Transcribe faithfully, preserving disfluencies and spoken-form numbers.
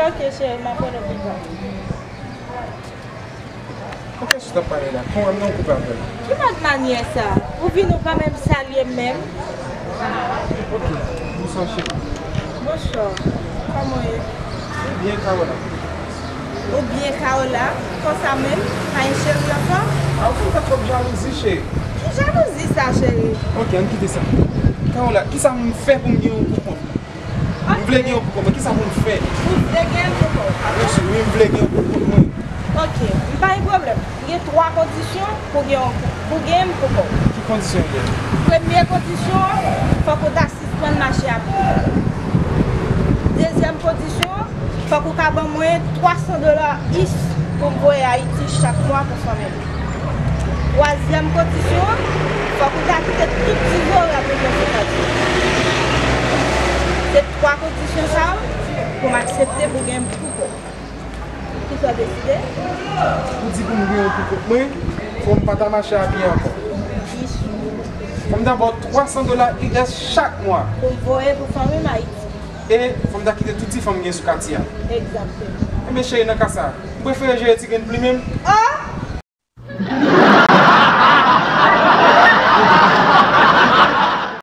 Ok, cheri, m ap wè nou pi ta. Konprann sa w t ap pale la. Konprann non, koupe apèl. Ki mòd manyè sa? Ou vin, ou pa menm salye m menm. Ok, bonswa cheri. Bonswa. Kòman w ye? Ou byen, Kaola? Ou byen, Kaola? Konsa menm? Pa gen cheri ankò? A, ou fè m fè twòp jalouzi, cheri. Ki jalouzi sa, cheri? Ok, ann kite sa. Kaola, kisa m fè pou m gen yon poukont? M vle gen yon poukont, men kisa pou m fè? Ou vle gen yon poukont? Wi, wi, m vle gen yon poukont mwen. Ok, m pa gen pwoblèm. M gen twa kondisyon pou gen yon, pou gen yon poukont. Ki kondisyon yo ye? Premye kondisyon an, fòk ou ta sispann mache a pye. Dezyèm kondisyon an, fòk ou ka ban mwen twa san dola is pou m voye Ayiti chak mwa pou fanmi m. Twazyèm kondisyon an, fòk ou ta kite tout ti zore ap mete sou tèt ou. Se twa kondisyon sa yo pou m aksepte pou gen poukont. Kisa w deside? Ou di pou m gen yon poukont mwen, fò m pa ta mache a pye ankò. Fò m ta ba w twa san dola U S chak mwa. Pou m voye pou fanmi m Ayiti. E fò m ta kite tout ti fanm m gen sou katye a. Egzakteman. Enben cheri, nan ka sa, m prefere jere ti grenn plimen m. Oh!